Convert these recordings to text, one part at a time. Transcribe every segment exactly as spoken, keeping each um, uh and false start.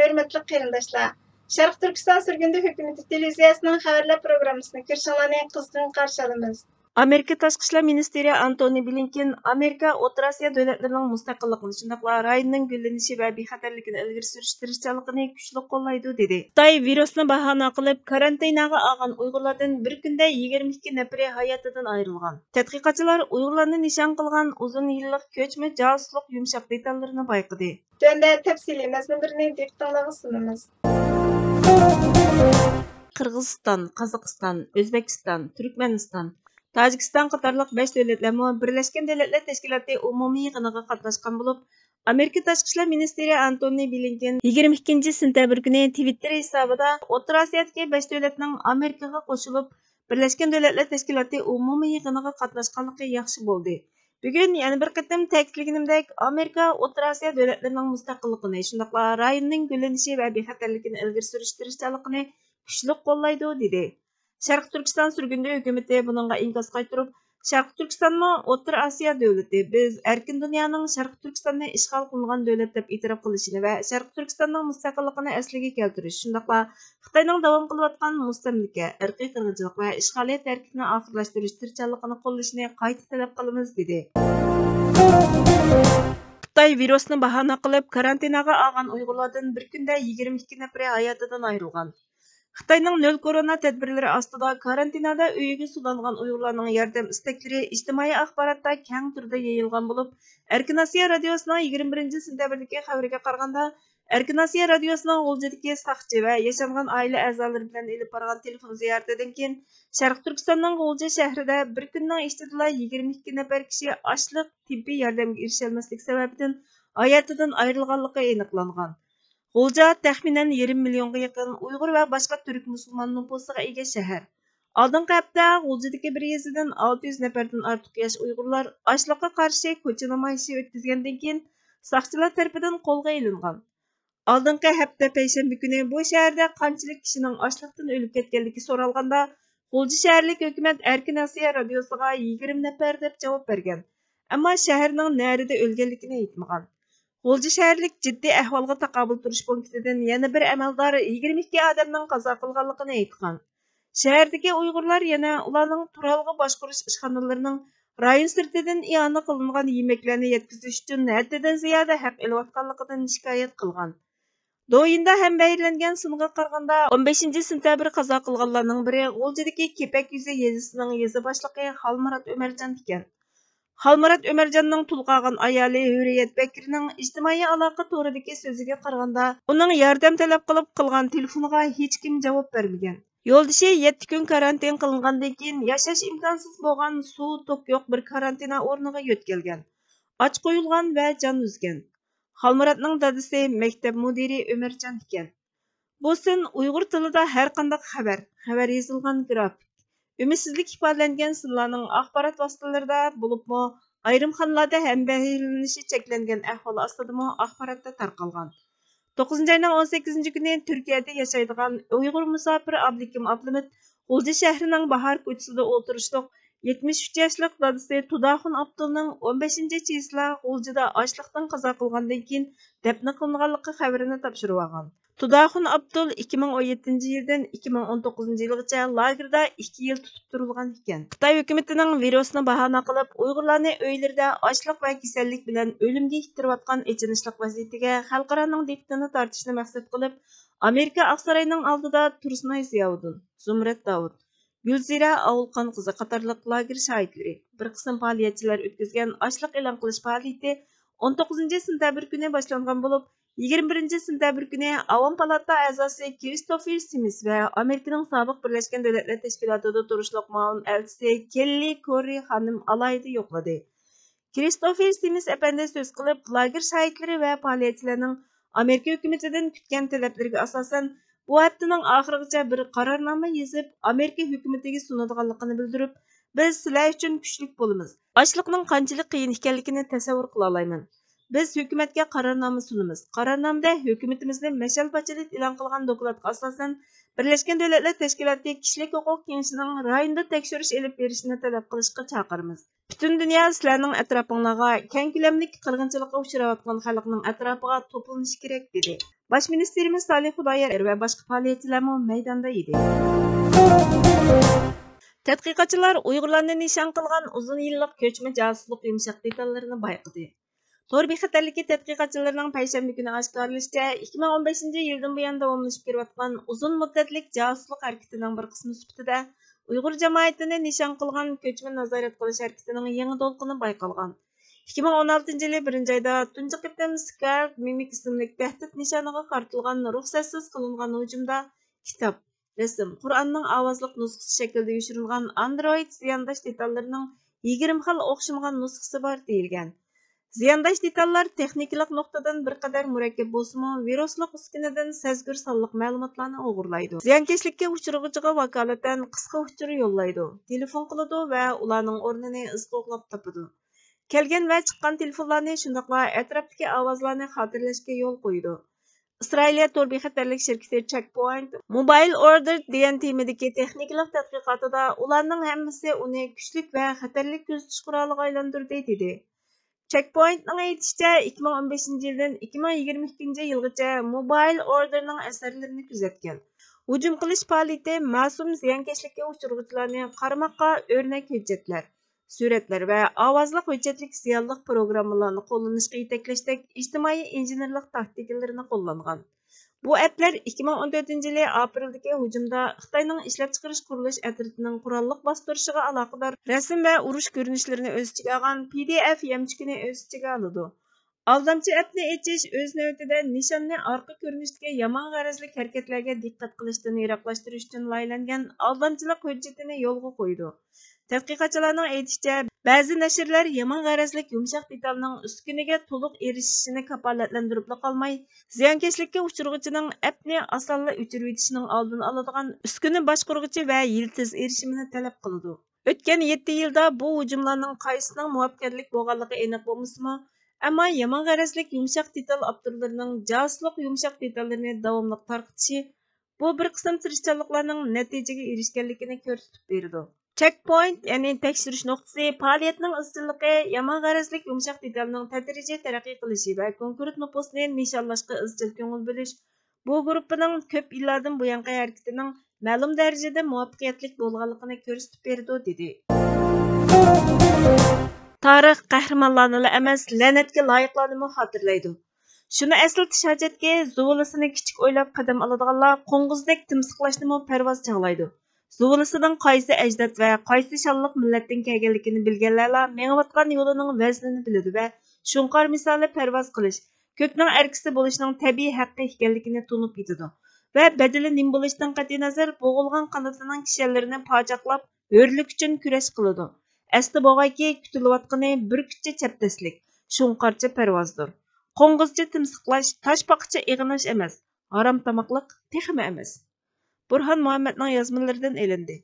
ھۆرمەتلىك قېرىنداشلار، شەرقىي تۈركىستان سۈرگۈندە ھۆكۈمىتى تېلېۋىزىيەسىنىڭ خەۋەرلەر پروگراممىسىنى كۆرۈشۈڭلارنى قىزغىن قارشى ئالىمىز. ئامېرىكا تاشقى ئىشلار مىنىستىرى ئانتونى بلىنكېن ئامېرىكا ئوتتۇرا ئاسىيا دۆلەتلىرىنىڭ مۇستەقىللىقىنى، شۇنداقلا رايوننىڭ گۈللىنىشى ۋە بىخەتەرلىكىنى ئىلگىرى سۈرۈش تىرىشچانلىقىنى كۈچلۈك قوللايدۇ، دېدى. خىتاي ۋىرۇسنى باھانە قىلىپ، كارانتىناغا ئالغان ئۇيغۇرلاردىن بىر كۈندە يىگىرمە ئىككى نەپىرى ھاياتىدىن ئايرىلغان. تەتقىقاتچىلار ئۇيغۇرلارنى نىشان قىلغان ئۇزۇن يىللىق كۆچمە جاسۇسلۇق يۇمشاق دېتاللىرىنى بايقىدى. تۆۋەندە تەپسىلىي مەزمۇنلىرىنى دىققىتىڭلارغا سۇنىمىز. قىرغىزىستان، قازاقىستان، ئۆزبېكىستان، تۈركمەنىستان، تاجىكىستان قاتارلىق بەش دۆلەتلەرمۇ بىرلەشكەن دۆلەتلەر تەشكىلاتى ئومۇمىي يىغىنىغا قاتناشقان بولۇپ، ئامېرىكا تاشقى ئىشلار مىنىستىرى ئانتونى بلىنكېن يىگىرمە ئىككىنچى سېنتەبىر كۈنى تىۋىتتېر ھېسابىدا ئوتتۇرا ئاسىيادىكى بەش دۆلەتنىڭ ئامېرىكىغا قوشۇلۇپ، بىرلەشكەن دۆلەتلەر تەشكىلاتى ئومۇمىي يىغىنىغا قاتناشقانلىقى ياخشى بولدى. بۈگۈن يەنە بىر قېتىم تەكىتلىگىنىمدەك، ئامېرىكا ئوتتۇرا ئاسىيا دۆلەتلىرىنىڭ مۇستەقىللىقىنى، شۇنداقلا رايوننىڭ گۈللىنىشى ۋە بىخەتەرلىكىنى ئىلگىرى سۈرۈش تىرىشچانلىقىنى كۈچلۈك قوللايدۇ، دېدى. شەرقىي تۈركىستان سۈرگۈندە ھۆكۈمىتى بۇنىڭغا ئىنكاس قايتۇرۇپ، شەرقىي تۈركىستانمۇ ئوتتۇرا ئاسىيا دۆلىتى، بىز ئەركىن دۇنيانىڭ شەرقىي تۈركىستاننى ئىشغال قىلىنغان دۆلەت دەپ ئېتىراپ قىلىشىنى ۋە شەرقىي تۈركىستاننىڭ مۇستەقىللىقىنى ئەسلىگە كەلتۈرۈش، شۇنداقلا خىتاينىڭ داۋام قىلىۋاتقان مۇستەملىكە، ئىرقىي قىرغىنچىلىق ۋە ئىشغالىيەت ھەرىكىتىنى ئاخىرلاشتۇرۇش تىرىشچانلىقىنى قوللىشىنى قايتا تەلەپ قىلىمىز، دېدى. خىتاي ۋىرۇسنى باھانە قىلىپ، كارانتىناغا ئالغان ئۇيغۇرلاردىن بىر كۈندە يىگىرمە ئىككى نەپىرى ھاياتىدىن ئايرىلغان. خىتاينىڭ نۆل كورونا تەدبىرلىرى ئاستىدا كارانتىنادا ئۆيىگە سولانغان ئۇيغۇرلارنىڭ ياردەم ئىستەكلىرى ئىجتىمائىي ئاخباراتتا كەڭ تۈردە يېيىلغان بولۇپ، ئەركىن ئاسىيا رادىيوسىنىڭ يىگىرمە بىرىنچى سېنتەبىردىكى خەۋىرىگە قارىغاندا، ئەركىن ئاسىيا رادىيوسىنىڭ غۇلجىدىكى ساقچى ۋە ياشانغان ئائىلە ئەزالىرى بىلەن ئېلىپ بارغان تېلېفون زىيارىتىدىن كېيىن، شەرقىي تۈركىستاننىڭ غۇلجا شەھىرىدە بىر كۈننىڭ ئىچىدىلا يىگىرمە ئىككى نەپەر كىشى ئاچلىق، تېببىي ياردەمگە ئېرىشەلمەسلىك سەۋەبىدىن ھاياتىدىن ئايرىلغانلىقى ئېنىقلانغان. غۇلجا تەخمىنەن يېرىم مىليونغا يېقىن ئۇيغۇر ۋە باشقا تۈرك مۇسۇلمان نوپۇسىغا ئىگە شەھەر. ئالدىنقى ھەپتە غۇلجىدىكى بىر يېزىدىن ئالتە يۈز نەپەردىن ئارتۇق ياش ئۇيغۇرلار ئاچلىققا قارشى كوچا نامايىشى ئۆتكۈزگەندىن كېيىن، ساقچىلار تەرىپىدىن قولغا ئېلىنغان. ئالدىنقى ھەپتە پەيشەنبە كۈنى بۇ شەھەردە قانچىلىك كىشىنىڭ ئاچلىقتىن ئۆلۈپ كەتكەنلىكى سورالغاندا، غۇلجا شەھەرلىك ھۆكۈمەت ئەركىن ئاسىيا رادىيوسىغا يىگىرمە نەپەر دەپ جاۋاب بەرگەن، ئەمما شەھەرنىڭ نەدە ئۆلگەنلىكىنى ئېيتمىغان. غۇلجا شەھەرلىك جىددىي ئەھۋالغا تاقابىل تۇرۇش پونكىتىدىن يەنە بىر ئەمەلدار يىگىرمە ئىككى ئادەمنىڭ قازا قىلغانلىقىنى ئېيتقان. شەھەردىكى ئۇيغۇرلار يەنە ئۇلارنىڭ تۇرالغۇ باشقۇرۇش ئىشخانىلىرىنىڭ رايون سىرتىدىن ئىئانە قىلىنغان يېمەكلەرنى يەتكۈزۈش ئۈچۈن ھەددىدىن زىيادە ھەق ئېلىۋاتقانلىقىدىن شىكايەت قىلغان. دويىندا ھەمبەھىرلەنگەن سىنغا قارىغاندا، ئون بەشىنچى سېنتەبىر قازا قىلغانلارنىڭ بىرى غۇلجىدىكى كېپەك يۈزى يېزىسىنىڭ يېزا باشلىقى خالمۇرات ئۆمەرجان ئىكەن. خالمۇرات ئۆمەرجاننىڭ تۇل قالغان ئايالى ھۆرىيەت بەكرىنىڭ ئىجتىمائىي ئالاقە تورىدىكى سۆزىگە قارىغاندا، ئۇنىڭ ياردەم تەلەپ قىلىپ قىلغان تېلېفونىغا ھېچكىم جاۋاب بەرمىگەن. يولدىشى يەتتە كۈن كارانتىن قىلىنغاندىن كېيىن، ياشاش ئىمكانسىز بولغان سۇ، توك يوق بىر كارانتىنا ئورنىغا يۆتكەلگەن. ئاچ قويۇلغان ۋە جان ئۈزگەن. خالمۇراتنىڭ دادىسى مەكتەپ مۇدىرى ئۆمەرجان ئىكەن. بۇ سىن ئۇيغۇر تىلىدا ھەر قانداق خەۋەر، خەۋەر يېزىلغان گرافىك، ئۈمىدسىزلىك ئىپادىلەنگەن سىنلارنىڭ ئاخبارات ۋاسىتىلىرىدە، بولۇپمۇ ئايرىم خانىلاردا ھەمبەھىرلىنىشى چەكلەنگەن ئەھۋال ئاستىدىمۇ ئاخباراتتا تارقالغان. توققۇزىنچى ئاينىڭ ئون سەككىزىنچى كۈنى تۈركىيەدە ياشايدىغان ئۇيغۇر مۇساپىر ئابلىكىم ئابلىمىت غۇلجا شەھىرىنىڭ باھار كوچىسىدا ئولتۇرۇشلۇق يەتمىش ئۈچ ياشلىق دادىسى تۇداخۇن ئابدۇلنىڭ ئون بەشىنچى چېسلا غۇلجىدا ئاچلىقتىن قازا قىلغاندىن كېيىن دەپنە قىلىنغانلىقى خەۋىرىنى تاپشۇرۇۋالغان. تۇداخۇن ئابدۇل ئىككى مىڭ ئون يەتتىنچى يىلدىن ئىككى مىڭ ئون توققۇزىنچى يىلغىچە لاگېردا ئىككى يىل تۇتۇپ تۇرۇلغان ئىكەن. خىتاي ھۆكۈمىتىنىڭ ۋىرۇسنى باھانە قىلىپ، ئۇيغۇرلارنى ئۆيلىرىدە ئاچلىق ۋە كېسەللىك بىلەن ئۆلۈمگە ئىتتىرىۋاتقان ئېچىنىشلىق ۋەزىيىتىگە خەلقئارانىڭ دىققىتىنى تارتىشنى مەقسەت قىلىپ، ئامېرىكا ئاقساراينىڭ ئالدىدا تۇرسۇنئاي زىياۋۇدۇن، زۇمرەت داۋۇت، گۈلزىرە ئاۋۇلخان قىزى قاتارلىق لاگېر شاھىتلىرى، بىر قىسىم پائالىيەتچىلەر ئۆتكۈزگەن ئاچلىق ئېلان قىلىش پائالىيىتى ئون توققۇزىنچى سېنتەبىر كۈنى باشلانغان بولۇپ، يىگىرمە بىرىنچى سېنتەبىر كۈنى ئاۋام پالاتا ئەزاسى كىرىستوفېر سىمىس ۋە ئامېرىكىنىڭ سابىق بىرلەشكەن دۆلەتلەر تەشكىلاتىدا تۇرۇشلۇق مۇئاۋىن ئەلچىسى كېللى كوررى خانىم ئالاھىدە يوقلىدى. كىرىستوفېر سىمىس ئەپەندى سۆز قىلىپ، لاگېر شاھىتلىرى ۋە پائالىيەتچىلەرنىڭ ئامېرىكا ھۆكۈمىتىدىن كۈتكەن تەلەپلىرىگە ئاساسەن، بۇ ھەپتىنىڭ ئاخىرىغىچە بىر قارارنامە يېزىپ، ئامېرىكا ھۆكۈمىتىگە سۇنىدىغانلىقىنى بىلدۈرۈپ، بىز سىلەر ئۈچۈن كۈچلۈك بولىمىز. ئاچلىقنىڭ قانچىلىك قىيىن ئىكەنلىكىنى تەسەۋۋۇر قىلالايمەن. بىز ھۆكۈمەتكە قارارنامە سۇنىمىز. قارارنامىدە ھۆكۈمىتىمىزنى مەشەل پاچىلىت ئېلان قىلغان دوكلاتقا ئاساسەن، بىرلەشكەن دۆلەتلەر تەشكىلاتى كىشىلىك ھوقۇق كېڭىشىنىڭ رايوندا تەكشۈرۈش ئېلىپ بېرىشىنى تەلەپ قىلىشقا چاقىرىمىز. پۈتۈن دۇنيا سىلەرنىڭ ئەتراپىڭلارغا كەڭ كۆلەملىك قىرغىنچىلىققا ئۇچراۋاتقان خەلقنىڭ ئەتراپىغا توپلىنىشى كېرەك، دېدى. باش مىنىستىرىمىز سالىھ خۇدايار ۋە باشقا پائالىيەتچىلەرمۇ مەيداندا ئىدى. تەتقىقاتچىلار ئۇيغۇرلارنى نىشان قىلغان ئۇزۇن يىللىق كۆچمە جاسۇسلۇق يۇمشاق دېتاللىرىنى بايقىدى. تور بىخەتەرلىكى تەتقىقاتچىلىرىنىڭ پەيشەنبە كۈنى ئاشكارىلىشىچە، ئىككى مىڭ ئون بەشىنچى يىلدىن بۇيان داۋاملىشىپ كېلىۋاتقان ئۇزۇن مۇددەتلىك جاسۇسلۇق ھەرىكىتىنىڭ بىر قىسمى سۈپىتىدە ئۇيغۇر جامائىتىنى نىشان قىلغان كۆچمە نازارەت قىلىش ھەرىكىتىنىڭ يېڭى دولقۇنى بايقالغان. ئىككى مىڭ ئون ئالتىنچى يىلى بىرىنچى ئايدا تۇنجى قېتىم Scarlet Mimic ئىسىملىك تەھدىت نىشانىغا قارىتىلغان رۇخسەتسىز قىلىنغان ھۇجۇمدا كىتاب، رەسىم، قۇرئاننىڭ ئاۋازلىق نۇسخىسى شەكلىدە يوشۇرۇنغان ئاندرويد زىيانداش دېتاللىرىنىڭ يىگىرمە خىل ئوخشىمىغان نۇسخىسى بار دېيىلگەن. زىيانداش دېتاللار تېخنىكىلىق نۇقتىدىن بىر قەدەر مۇرەككەپ بولسىمۇ، ۋىرۇسلۇق ئۈسكۈنىدىن سەزگۈر سانلىق مەلۇماتلارنى ئوغرىلايدۇ. زىيانكەشلىككە ئۇچرىغۇچىغا ۋاكالىتەن قىسقا ئۇچۇر يوللايدۇ، تېلېفون قىلىدۇ ۋە ئۇلارنىڭ ئورنىنى ئىز قوغلاپ تاپىدۇ. كەلگەن ۋە چىققان تېلېفونلارنى، شۇنداقلا ئەتراپتىكى ئاۋازلارنى خاتىرىلەشكە يول قويىدۇ. ئىسرائىلىيە تور بىخەتەرلىك شىركىتى چېكپوينت موبايل ئوردېر دېگەن تېمىدىكى تېخنىكىلىق تەتقىقاتىدا ئۇلارنىڭ ھەممىسى ئۇنى كۈچلۈك ۋە خەتەرلىك كۆزىتىش قورالىغا ئايلاندۇردى، دېدى. چېكپوينتنىڭ ئېيتىشىچە، ئىككى مىڭ ئون بەشىنچى يىلدىن ئىككى مىڭ يىگىرمە ئىككىنچى يىلغىچە موبايل ئوردېرنىڭ ئەسەرلىرىنى كۆزەتكەن. ھۇجۇم قىلىش پائالىيىتى مەسۇم زىيانكەشلىككە ئۇچرىغۇچىلارنى قارىماققا ئۆرنەك ھۆججەتلەر، سۈرەتلەر ۋە ئاۋازلىق ھۆججەتلىك زىيانلىق پروگراممىلارنى قوللىنىشقا يېتەكلەشتەك ئىجتىمائىي ئىنژېنېرلىق تاكتىكىلىرىنى قوللانغان. بۇ ئەپلەر ئىككى مىڭ ئون تۆتىنچى يىلى ئاپرېلدىكى ھۇجۇمدا خىتاينىڭ ئىشلەپچىقىرىش قۇرۇلۇش ئەترىتىنىڭ قوراللىق باستۇرۇشىغا ئالاقىدار رەسىم ۋە ئۇرۇش كۆرۈنۈشلىرىنى ئۆز ئىچىگە ئالغان پى دى ئېف يەمچۈكىنى ئۆز ئىچىگە ئالىدۇ. ئالدامچى ئەپنى ئېچىش، ئۆز نۆۋىتىدە، نىشاننى ئارقا كۆرۈنۈشتىكى يامان غەرەزلىك ھەرىكەتلەرگە دىققەت قىلىشتىن يىراقلاشتۇرۇش ئۈچۈن لايىھەلەنگەن ئالدامچىلىق ھۆججىتىنى يولغا قويىدۇ. تەتقىقاتچىلارنىڭ ئېيتىشىچە، بەزى نەشرلەر يامان غەرەزلىك يۇمشاق دېتالنىڭ ئۈسكۈنىگە تولۇق ئېرىشىشىنى كاپالەتلەندۈرۈپلا قالماي، زىيانكەشلىككە ئۇچرىغۇچىنىڭ ئەپنى ئاسانلا ئۆچۈرۈۋېتىشىنىڭ ئالدىنى ئالىدىغان ئۈسكۈنە باشقۇرغۇچى ۋە يىلتىز ئېرىشىمىنى تەلەپ قىلىدۇ. ئۆتكەن يەتتە يىلدا بۇ ھۇجۇملارنىڭ قايسىسىنىڭ مۇۋەپپەقىيەتلىك بولغانلىقى ئېنىق بولمىسىمۇ، ئەمما يامان غەرەزلىك يۇمشاق دېتال ئاپتورلىرىنىڭ جاسۇسلۇق يۇمشاق دېتاللىرىنى داۋاملىق تارقىتىشى بۇ بىر قىسىم تىرىشچانلىقلارنىڭ نەتىجىگە ئېرىشكەنلىكىنى كۆرسىتىپ بېرىدۇ. چېكپوينت، يەنى تەكشۈرۈش نۇقتىسى، پائالىيەتنىڭ ئىزچىللىقى، يامان غەرەزلىك يۇمشاق دېتالنىڭ تەدرىجىي تەرەققىي قىلىشى ۋە كونكرېت نوپۇسنى نىشانلاشقا ئىزچىل كۆڭۈل بۆلۈش، بۇ گۇرۇپپىنىڭ كۆپ يىللاردىن بۇيانقى ھەرىكىتىنىڭ مەلۇم دەرىجىدە مۇۋەپپەقىيەتلىك بولغانلىقىنى كۆرسىتىپ بېرىدۇ، دېدى. تارىخ قەھرىمانلارنىلا ئەمەس، لەنەتكە لايىقلارنىمۇ خاتىرىلەيدۇ. شۇنى ئەسلىتىش ھاجەتكى، زۇۋىلىسىنى كىچىك ئويلاپ قەدەم ئالىدىغانلار قوڭغۇزدەك تىمسىقلاشنىمۇ پەرۋاز چاغلايدۇ. زۇۋىلىسىنىڭ قايسى ئەجداد ۋە قايسى شانلىق مىللەتتىن كەلگەنلىكىنى بىلگەنلەرلا مېڭىۋاتقان يولىنىڭ ۋەزنىنى بىلىدۇ ۋە شۇڭقار مىسالى پەرۋاز قىلىش، كۆكنىڭ ئەركىسى بولۇشنىڭ تەبىئىي ھەققى ئىكەنلىكىنى تونۇپ يېتىدۇ ۋە بەدىلى نېمە بولۇشىدىن قەتئىينەزەر، بوغۇلغان قانىتىنىڭ كىشەنلىرىنى پاچاقلاپ، ھۆرلۈك ئۈچۈن كۈرەش قىلىدۇ. ئەستە بولغايكى، كۈتۈلۈۋاتقىنى بۈركۈتچە چەبدەسلىك، شۇڭقارچە پەرۋازدۇر. قوڭغۇزچە تىمسىقلاش، تاشپاقىچە ئېغىناش ئەمەس، ھارام تاماقلىق تېخىمۇ ئەمەس. بۇرھان مۇھەممەدنىڭ يازمىلىرىدىن ئېلىندى.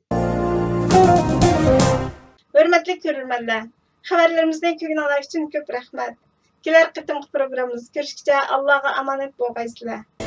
ھۆرمەتلىك كۆرۈرمەنلەر، خەۋەرلىرىمىزنى كۆرگىنىڭلار ئۈچۈن كۆپ رەھمەت. كېلەر قېتىمقى پروگراممىمىزدا كۆرۈشكىچە ئاللاغا ئامانەت بولغايسىلەر.